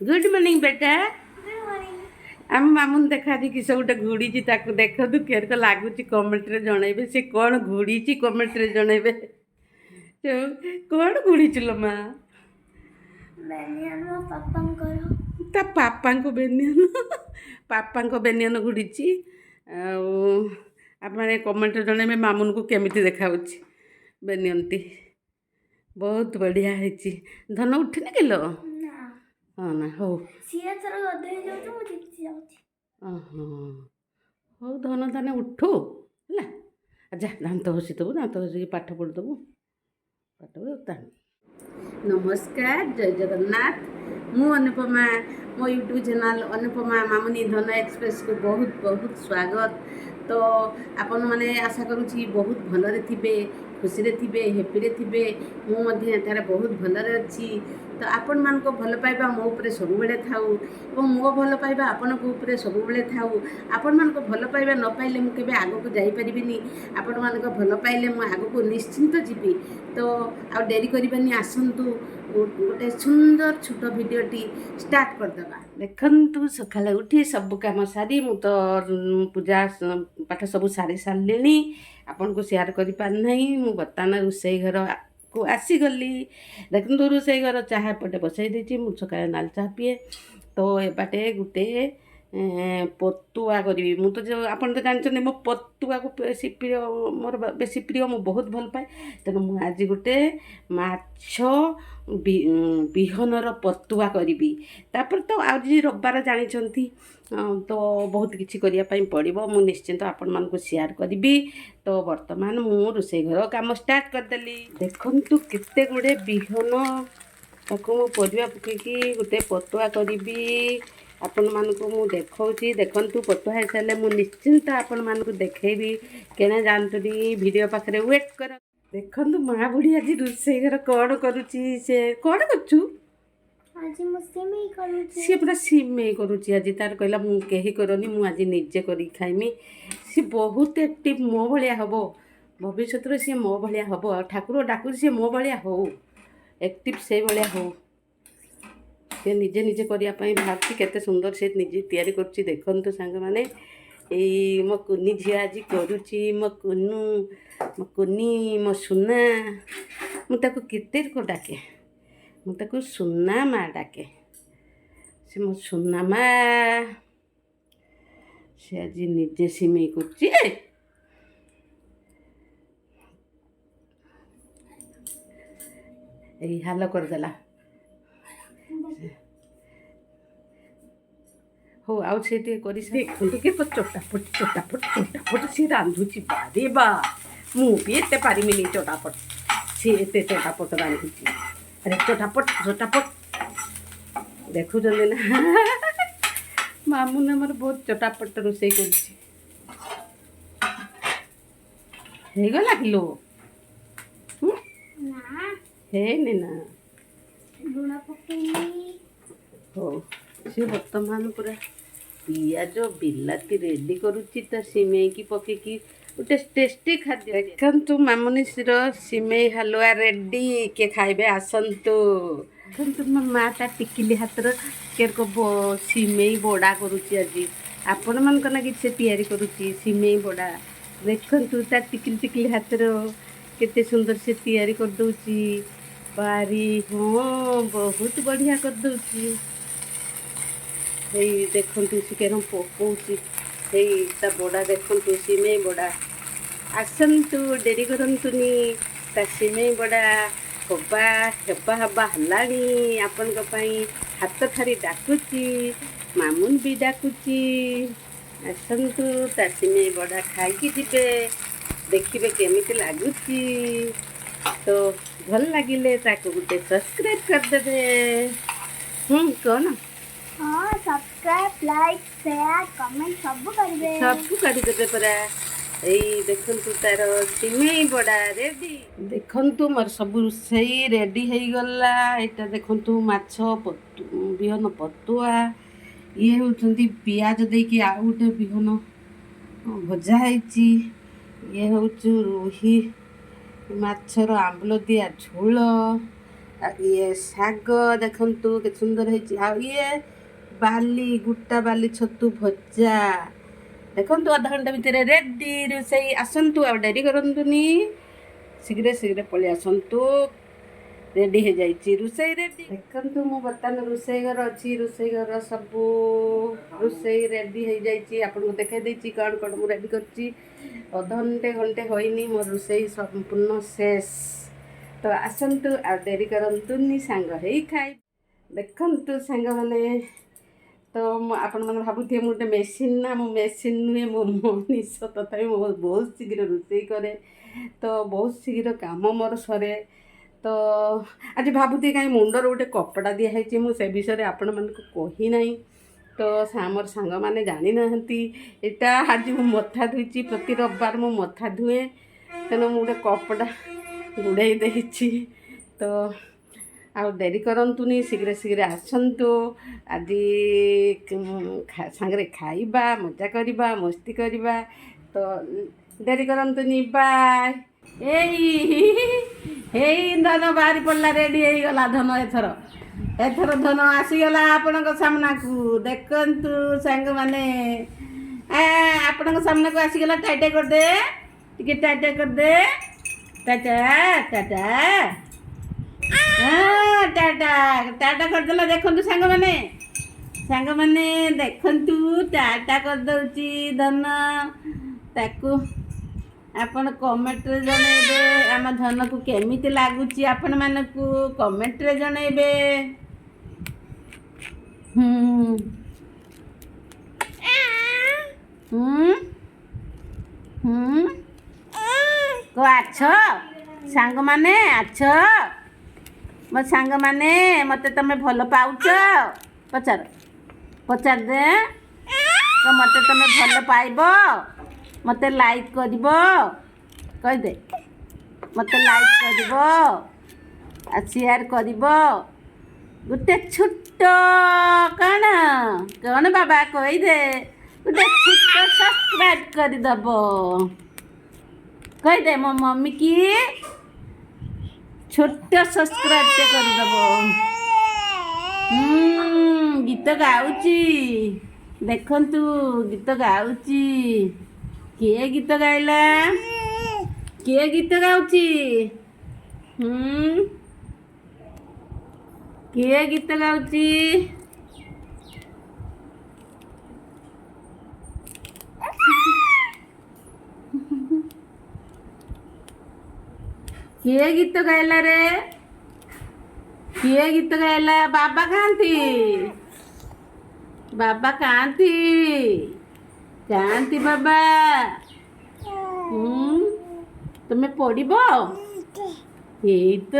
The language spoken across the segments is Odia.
ଗୁଡ୍ ମର୍ଣ୍ଣିଂ ବେଟା। Good morning. ଆମ ମାମୁନ ଦେଖା ଆଜି କିସ ଗୋଟେ ଘୁଡ଼ିଛି, ତାକୁ ଦେଖନ୍ତୁ କେରକ ଲାଗୁଛି, କମେଣ୍ଟରେ ଜଣେଇବେ। ସେ କ'ଣ ଘୁଡ଼ିଛି କମେଣ୍ଟରେ ଜଣେଇବେ। କ'ଣ ଘୁଡ଼ିଛୁ ଲୋ ମା? ବେନିୟନ, ମୋ ପାପାଙ୍କର। ତା ପାପାଙ୍କ ବେନିୟନ, ପାପାଙ୍କ ବେନିୟନ ଘୁଡ଼ିଛି। ଆଉ ଆପଣମାନେ କମେଣ୍ଟରେ ଜଣେଇବେ ମାମୁନକୁ କେମିତି ଦେଖାଯାଉଛି ବେନିୟନଟି। ବହୁତ ବଢ଼ିଆ ହେଇଛି। ଧନ ଉଠିନି କିଲୋ? ନା। ହଁ ନା, ହଉ। ସିଏ ଏଥର ଗଧେଇ ଯାଉଛି, ମୁଁ ତିନ୍ତି ଯାଉଛି। ଓହୋ, ହଉ ଧନ ତାନେ ଉଠୁ ହେଲା। ଯା ଦାନ୍ତ ଘଷିଦେବୁ, ଦାନ୍ତ ଘଷିକି ପାଠ ପଢ଼ିଦେବୁ, ପାଠ ପଢ଼। ନମସ୍କାର, ଜୟ ଜଗନ୍ନାଥ। ମୁଁ ଅନୁପମା, ମୋ ୟୁଟ୍ୟୁବ୍ ଚ୍ୟାନେଲ୍ ଅନୁପମା ମାମୁନି ଧନ ଏକ୍ସପ୍ରେସକୁ ବହୁତ ବହୁତ ସ୍ୱାଗତ। ତ ଆପଣମାନେ ଆଶା କରୁଛି ବହୁତ ଭଲରେ ଥିବେ, ଖୁସିରେ ଥିବେ, ହ୍ୟାପିରେ ଥିବେ। ମୁଁ ମଧ୍ୟ ଏଠାରେ ବହୁତ ଭଲରେ ଅଛି। ତ ଆପଣମାନଙ୍କ ଭଲ ପାଇବା ମୋ ଉପରେ ସବୁବେଳେ ଥାଉ ଏବଂ ମୋ ଭଲ ପାଇବା ଆପଣଙ୍କ ଉପରେ ସବୁବେଳେ ଥାଉ। ଆପଣମାନଙ୍କ ଭଲ ପାଇବା ନ ପାଇଲେ ମୁଁ କେବେ ଆଗକୁ ଯାଇପାରିବିନି। ଆପଣମାନଙ୍କ ଭଲ ପାଇଲେ ମୁଁ ଆଗକୁ ନିଶ୍ଚିନ୍ତ ଯିବି। ତ ଆଉ ଡେରି କରିବାନି, ଆସନ୍ତୁ ଗୋଟେ ସୁନ୍ଦର ଛୋଟ ଭିଡ଼ିଓଟି ଷ୍ଟାର୍ଟ କରିଦେବା। ଦେଖନ୍ତୁ, ସକାଳେ ଉଠି ସବୁ କାମ ସାରି ମୁଁ ତ ପୂଜା ପାଠ ସବୁ ସାରି ସାରିଲିଣି, ଆପଣଙ୍କୁ ସେୟାର କରିପାରିନାହିଁ। ମୁଁ ବର୍ତ୍ତମାନ ରୋଷେଇ ଘରକୁ ଆସିଗଲି। ଦେଖନ୍ତୁ, ରୋଷେଇ ଘର ଚାହା ଏପଟେ ବସାଇ ଦେଇଛି। ମୁଁ ସକାଳେ ନାଲି ଚାହା ପିଏ। ତ ଏବାଟେ ଗୋଟେ ପତୁଆ କରିବି। ମୁଁ ତ ଯେଉଁ ଆପଣ ତ ଜାଣିଛନ୍ତି, ମୋ ପତୁଆକୁ ବେଶୀ ପ୍ରିୟ, ମୋର ବେଶୀ ପ୍ରିୟ, ମୁଁ ବହୁତ ଭଲ ପାଏ। ତେଣୁ ମୁଁ ଆଜି ଗୋଟେ ମାଛ ବିହନର ପତୁଆ କରିବି। ତାପରେ ତ ଆଜି ରବିବାର ଜାଣିଛନ୍ତି ତ ବହୁତ କିଛି କରିବା ପାଇଁ ପଡ଼ିବ। ମୁଁ ନିଶ୍ଚିନ୍ତ ଆପଣମାନଙ୍କୁ ସେୟାର କରିବି। ତ ବର୍ତ୍ତମାନ ମୁଁ ରୋଷେଇ ଘର କାମ ଷ୍ଟାର୍ଟ କରିଦେଲି। ଦେଖନ୍ତୁ, କେତେ ଗୁଡ଼ିଏ ବିହନ, ତାକୁ ମୁଁ ପରିବା ପକେଇକି ଗୋଟେ ପତୁଆ କରିବି। ଆପଣମାନଙ୍କୁ ମୁଁ ଦେଖାଉଛି। ଦେଖନ୍ତୁ, ପତୁଆ ହେଇସାରିଲେ ମୁଁ ନିଶ୍ଚିନ୍ତ ଆପଣମାନଙ୍କୁ ଦେଖେଇବି। କେଣେ ଯାଆନ୍ତୁନି, ଭିଡ଼ିଓ ପାଖରେ ୱେଟ୍ କର। ଦେଖନ୍ତୁ, ମା ବୁଢ଼ୀ ଆଜି ରୋଷେଇ ଘର କ'ଣ କରୁଛି ସେ। କ'ଣ କରୁଛୁ? ଆଜି ମୁଁ ସିମେଇ କରୁଛି। ସିଏ ପୁରା ସିମେଇ କରୁଛି ଆଜି। ତାର କହିଲା, ମୁଁ କେହି କରନି, ମୁଁ ଆଜି ନିଜେ କରିକି ଖାଇମି। ସିଏ ବହୁତ ଆକ୍ଟିଭ୍, ମୋ ଭଳିଆ ହେବ ଭବିଷ୍ୟତରେ। ସିଏ ମୋ ଭଳିଆ ହେବ ଆଉ ଠାକୁର ଡାକୁଛି ସିଏ ମୋ ଭଳିଆ ହଉ, ଆକ୍ଟିଭ୍ ସେଇଭଳିଆ ହଉ। ସେ ନିଜେ ନିଜେ କରିବା ପାଇଁ ଭାବୁଛି। କେତେ ସୁନ୍ଦର ସେ ନିଜେ ତିଆରି କରୁଛି, ଦେଖନ୍ତୁ ସାଙ୍ଗମାନେ। ଏଇ ମୋ କୁନି ଝିଅ ଆଜି କରୁଛି, ମୋ କୁନୁ, ମୋ କୁନି, ମୋ ସୁନା। ମୁଁ ତାକୁ କେତେ ଡାକେ, ମୁଁ ତାକୁ ସୁନା ମା ଡାକେ। ସେ ମୋ ସୁନା ମା। ସେ ଆଜି ନିଜେ ସିମେଇ କରୁଛି। ଏଇ ହାଲ କରିଦେଲା। ହଉ, ଆଉ ସେ ଟିକେ କରି। ଦେଖନ୍ତୁ କି ଚଟାପଟ ଚଟାପଟ ଚଟାପଟ ସିଏ ରାନ୍ଧୁଛି। ବାରେ ବା, ମୁଁ ବି ଏତେ ପାରିମିନି ଚଟାପଟ, ସିଏ ଏତେ ଚଟାପଟ ରାନ୍ଧୁଛି। ଆରେ ଚଟାପଟ ଚଟାପଟ, ଦେଖୁଛନ୍ତି ନା, ମାମୁନ ଆମର ବହୁତ ଚଟାପଟ ରୋଷେଇ କରୁଛି। ହେଇଗଲା କିଲୋ? ନା। ହେଇନି ନା? ଲୁଣ ପକେଇନି। ହଉ, ସିଏ ବର୍ତ୍ତମାନ ପୁରା ପିଆଜ ବିଲାତି ରେଡ଼ି କରୁଛି ତା ସିମେଇକି ପକେଇକି ଗୋଟେ ଟେଷ୍ଟି ଖାଦ୍ୟ। ଦେଖନ୍ତୁ, ମାମୁନିର ସିମେଇ ହାଲୁଆ ରେଡ଼ି। କିଏ ଖାଇବେ ଆସନ୍ତୁ। ଦେଖନ୍ତୁ, ମୋ ମା ତା ଟିକିଲି ହାତର କେରକ ସିମେଇ ବଡ଼ା କରୁଛି। ଆଜି ଆପଣମାନଙ୍କ ଲାଗି ସେ ତିଆରି କରୁଛି ସିମେଇ ବଡ଼ା। ଦେଖନ୍ତୁ, ତା ଟିକିଲି ଟିକିଲି ହାତର କେତେ ସୁନ୍ଦର ସେ ତିଆରି କରିଦେଉଛି। ବାରି ହଁ, ବହୁତ ବଢ଼ିଆ କରିଦେଉଛି। ଏଇ ଦେଖନ୍ତୁ, ସେ କେରମ ପକଉଛି। ଏଇ ତା ବଡ଼ା ଦେଖନ୍ତୁ, ସିମେଇ ବଡ଼ା। ଆସନ୍ତୁ, ଡେରି କରନ୍ତୁନି, ତା ସିମେଇ ବଡ଼ା ହବା ହେବା ହେବା ହେଲାଣି। ଆପଣଙ୍କ ପାଇଁ ହାତ ଠାରି ଡାକୁଛି, ମାମୁନ ବି ଡାକୁଛି। ଆସନ୍ତୁ, ତା ସିମେଇ ବଡ଼ା ଖାଇକି ଯିବେ, ଦେଖିବେ କେମିତି ଲାଗୁଛି। ତ ଭଲ ଲାଗିଲେ ତାକୁ ଗୋଟେ ସବସ୍କ୍ରାଇବ୍ କରିଦେବେ। କ'ଣ? ହଁ, ସବସ୍କ୍ରାଇବ୍, ଲାଇକ୍, ସେୟାର, କମେଣ୍ଟ ସବୁ କରିବେ। ସବୁ କରିଦେବେ ପରା। ଏଇ ଦେଖନ୍ତୁ, ତାର ସିମେଇ ବଡ଼ା ରେଡ଼ି। ଦେଖନ୍ତୁ, ମୋର ସବୁ ରୋଷେଇ ରେଡ଼ି ହେଇଗଲା। ଏଇଟା ଦେଖନ୍ତୁ, ମାଛ ବିହନ ପତୁଆ। ଇଏ ହେଉଛନ୍ତି ପିଆଜ ଦେଇକି ଆଉ ଗୋଟେ ବିହନ ଭଜା ହେଇଛି। ଇଏ ହେଉଛି ରୋହି ମାଛର ଆମ୍ବୁଲ ଦିଆ ଝୋଳ। ଆଉ ଇଏ ଶାଗ ଦେଖନ୍ତୁ କେତେ ସୁନ୍ଦର ହେଇଛି। ଆଉ ଇଏ ବାଲି ଗୁଟା ବାଲି ଛତୁ ଭଜା। ଦେଖନ୍ତୁ, ଅଧଘଣ୍ଟା ଭିତରେ ରେଡି ରୋଷେଇ। ଆସନ୍ତୁ, ଆଉ ଡେରି କରନ୍ତୁନି, ଶୀଘ୍ର ଶୀଘ୍ର ପଳେଇ ଆସନ୍ତୁ। ରେଡ଼ି ହେଇଯାଇଛି ରୋଷେଇ, ରେଡ଼ି। ଦେଖନ୍ତୁ, ମୁଁ ବର୍ତ୍ତମାନ ରୋଷେଇ ଘର ଅଛି। ରୋଷେଇ ଘର ସବୁ ରୋଷେଇ ରେଡ଼ି ହେଇଯାଇଛି। ଆପଣଙ୍କୁ ଦେଖାଇ ଦେଇଛି କ'ଣ କ'ଣ ମୁଁ ରେଡ଼ି କରିଛି। ଅଧଘଣ୍ଟେ ଘଣ୍ଟେ ହୋଇନି, ମୋ ରୋଷେଇ ସମ୍ପୂର୍ଣ୍ଣ ଶେଷ। ତ ଆସନ୍ତୁ, ଆଉ ଡେରି କରନ୍ତୁନି, ସାଙ୍ଗ ହେଇ ଖାଇ। ଦେଖନ୍ତୁ ସାଙ୍ଗମାନେ, ତ ମୁଁ ଆପଣମାନେ ଭାବୁଥିବେ ମୁଁ ଗୋଟେ ମେସିନ୍ ନା। ମୁଁ ମେସିନ୍ ନୁହେଁ, ମୁଁ ମଣିଷ। ତଥାପି ମୁଁ ବହୁତ ଶୀଘ୍ର ରୋଷେଇ କରେ, ତ ବହୁତ ଶୀଘ୍ର କାମ ମୋର ସରେ। ତ ଆଜି ଭାବୁଥିବେ କାହିଁ ମୁଣ୍ଡରେ ଗୋଟେ କପଡ଼ା ଦିଆହେଇଛି, ମୁଁ ସେ ବିଷୟରେ ଆପଣମାନଙ୍କୁ କହିନାହିଁ। ତ ଆମର ସାଙ୍ଗମାନେ ଜାଣିନାହାନ୍ତି। ଏଇଟା ଆଜି ମୁଁ ମଥା ଧୋଇଛି। ପ୍ରତି ରବିବାର ମୁଁ ମଥା ଧୁଏ, ତେଣୁ ମୁଁ ଗୋଟେ କପଡ଼ା ଗୁଡ଼େଇ ଦେଇଛି। ତ ଆଉ ଡେରି କରନ୍ତୁନି, ଶୀଘ୍ର ଶୀଘ୍ର ଆସନ୍ତୁ। ଆଜି ସାଙ୍ଗରେ ଖାଇବା, ମଜା କରିବା, ମସ୍ତି କରିବା। ତ ଡେରି କରନ୍ତୁନି, ବାଏ। ଏଇ ଏଇ ଧନ ବାହାରି ପଡ଼ିଲା, ରେଡ଼ି ହେଇଗଲା ଧନ। ଏଥର ଏଥର ଧନ ଆସିଗଲା ଆପଣଙ୍କ ସାମ୍ନାକୁ। ଦେଖନ୍ତୁ ସାଙ୍ଗମାନେ, ଆପଣଙ୍କ ସାମ୍ନାକୁ ଆସିଗଲା। ଟାଟା କରିଦେ ଟିକେ, ଟାଟା କରିଦେ। ଟାଟା, ଟାଟା, ହଁ, ଟାଟା, ଟାଟା କରିଦେଲା। ଦେଖନ୍ତୁ ସାଙ୍ଗମାନେ, ସାଙ୍ଗମାନେ ଦେଖନ୍ତୁ, ଟାଟା କରିଦେଉଛି ଧନ। ତାକୁ ଆପଣ କମେଣ୍ଟରେ ଜଣେଇବେ, ଆମ ଧନକୁ କେମିତି ଲାଗୁଛି ଆପଣମାନଙ୍କୁ କମେଣ୍ଟରେ ଜଣେଇବେ। ହୁଁ ହୁଁ କୋ ଆଛ ସାଙ୍ଗମାନେ, ଆଛ ମୋ ସାଙ୍ଗମାନେ, ମୋତେ ତମେ ଭଲ ପାଉଛ? ପଚାର, ପଚାରି ଦେ ତ। ମୋତେ ତମେ ଭଲ ପାଇବ? ମୋତେ ଲାଇକ୍ କରିବ? କହିଦେ, ମୋତେ ଲାଇକ୍ କରିବ ଆଉ ସେୟାର କରିବ। ଗୋଟେ ଛୋଟ କ'ଣ କ'ଣ ବାବା କହିଦେ, ଗୋଟେ ଛୋଟ ସବସ୍କ୍ରାଇବ୍ କରିଦେବ। କହିଦେ, ମୋ ମମି କି ଛୋଟ ସବସ୍କ୍ରାଇବ୍ଟେ କରିଦେବ। ଗୀତ ଗାଉଛି, ଦେଖନ୍ତୁ, ଗୀତ ଗାଉଛି। କିଏ ଗୀତ ଗାଇଲା? କିଏ ଗୀତ ଗାଉଛି? କିଏ ଗୀତ ଗାଉଛି? କିଏ ଗୀତ ଗାଇଲା ରେ? କିଏ ଗୀତ ଗାଇଲା? ବାବା କାହାନ୍ତି? ବାବା କାହାନ୍ତି? କାହାନ୍ତି ବାବା? ତମେ ପଡ଼ିବ। ଏଇ ତ,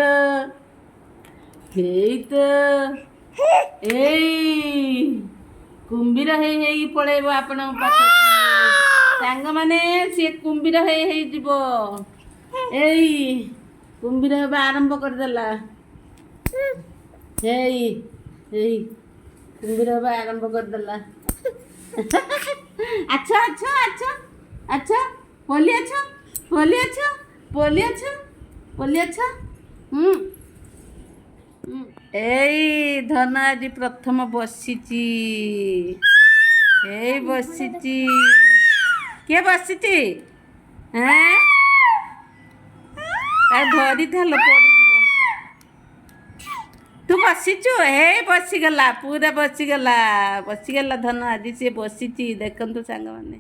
ଏଇ ତ, ଏଇ କୁମ୍ଭୀର ହେଇ ହେଇ ପଳେଇବ ଆପଣଙ୍କ ପାଖକୁ। ସାଙ୍ଗମାନେ, ସିଏ କୁମ୍ଭୀର ହେଇ ହେଇଯିବ। ଏଇ କୁମ୍ଭୀର ହେବା ଆରମ୍ଭ କରିଦେଲା। ଏଇ ଏଇ କୁମ୍ଭୀର ହେବା ଆରମ୍ଭ କରିଦେଲା। ଆଚ୍ଛା ଆଚ୍ଛା ଆଚ୍ଛା ଆଚ୍ଛା, ପଲି ଅଛ, ପଲି ଅଛ, ପଲି ଅଛ, ପଲି ଅଛ। ହୁଁ ହୁଁ। ଏଇ ଧନ ଆଜି ପ୍ରଥମ ବସିଛି। ଏଇ ବସିଛି। କିଏ ବସିଛି? ଏଁ, ତାକୁ ଧରିଥାଲ, ପଡ଼ିଯିବ। ତୁ ବସିଛୁ? ହେ, ବସିଗଲା, ପୁରା ବସିଗଲା, ବସିଗଲା ଧନ। ଆଜି ସିଏ ବସିଛି। ଦେଖନ୍ତୁ ସାଙ୍ଗମାନେ,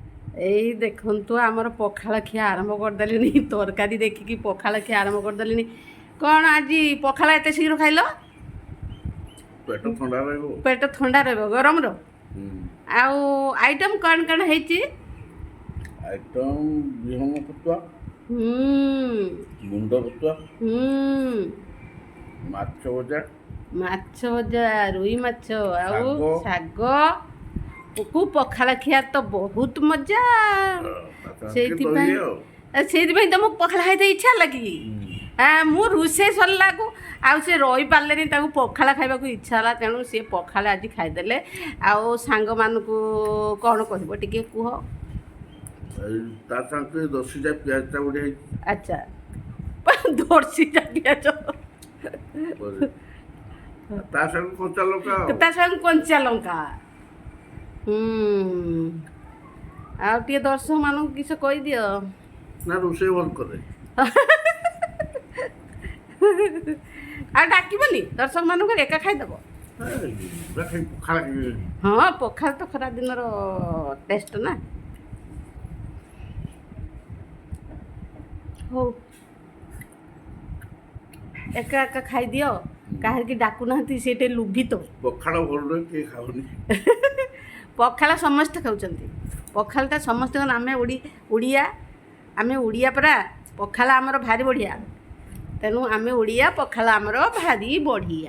ଏଇ ଦେଖନ୍ତୁ, ଆମର ପଖାଳ ଖିଆ ଆରମ୍ଭ କରିଦେଲିଣି। ତରକାରୀ ଦେଖିକି ପଖାଳ ଖିଆ ଆରମ୍ଭ କରିଦେଲିଣି। କ'ଣ ଆଜି ପଖାଳ ଏତେ ଶୀଘ୍ର ଖାଇଲ? ପେଟ ଥଣ୍ଡା ରହିବ। ପେଟ ଥଣ୍ଡା ରହିବ ଗରମର। ଆଉ ଆଇଟମ୍ କ'ଣ କ'ଣ ହେଇଛି? ଆଇଟମ୍ ବିହନ ଫତୁଆ, ମୁଣ୍ଡ ଫତୁଆ, ମାଛ ଭଜା। ମାଛ ଭଜା, ରୋହି ମାଛ ଆଉ ଶାଗ। ଶାଗ କୁ ପଖାଳ ଖିଆ ତ ବହୁତ ମଜା। ସେଇଥିପାଇଁ ଦହି ଆଉ ସେଇଥିପାଇଁ ତମକୁ ପଖାଳ ଖାଇତେ ଇଚ୍ଛା ହେଲା କି? ମୁଁ ରୋଷେଇ ସରିଲାକୁ ଆଉ ସେ ରହିପାରିଲେନି, ତାକୁ ପଖାଳ ଖାଇବାକୁ ଇଚ୍ଛା ହେଲା, ତେଣୁ ସିଏ ପଖାଳ ଆଜି ଖାଇଦେଲେ। ଆଉ ସାଙ୍ଗମାନଙ୍କୁ କ'ଣ କହିବ ଟିକେ କୁହ। ଏଇ ତା ସାଙ୍ଗରେ ଦଶିଟା ପିଆଜଟା ଗୋଟେ ହେଇଛି। ଆଚ୍ଛା, ଦର୍ଶିଟା ପିଆଜ। ତା ସାଙ୍ଗକୁ କଞ୍ଚା ଲଙ୍କା ଆଉ। ତା ସାଙ୍ଗକୁ କଞ୍ଚା ଲଙ୍କା। ହୁଁ, ଆଉ ଟିକେ ଦର୍ଶକମାନଙ୍କୁ କିଛି କହିଦିଅ। ନା, ରୋଷେଇ ଭଲ କରେ। ଆଉ ଡାକିବନି ଦର୍ଶକମାନଙ୍କୁ? ଏକା ଖାଇଦେବ? ଏ, ପୁରା ଖାଇ ପଖାଳ ଖାଇବି। ହଁ, ପଖାଳ ତ ଖରା ଦିନର ଟେଷ୍ଟ ନା। ହଉ, ଏକା ଏକା ଖାଇଦିଅ। କାହାରିକି ଡାକୁନାହାନ୍ତି, ସେ ଟିକେ ଲୁଭି ତ। ପଖାଳ ଭଲ ନୁହେଁ, କିଏ ଖାଉନି। ପଖାଳ ସମସ୍ତେ ଖାଉଛନ୍ତି। ପଖାଳଟା ସମସ୍ତଙ୍କ, ଆମେ ଓଡ଼ିଆ, ଆମେ ଓଡ଼ିଆ ପରା। ପଖାଳ ଆମର ଭାରି ବଢ଼ିଆ। ତେଣୁ ଆମେ ଓଡ଼ିଆ, ପଖାଳ ଆମର ଭାରି ବଢ଼ିଆ।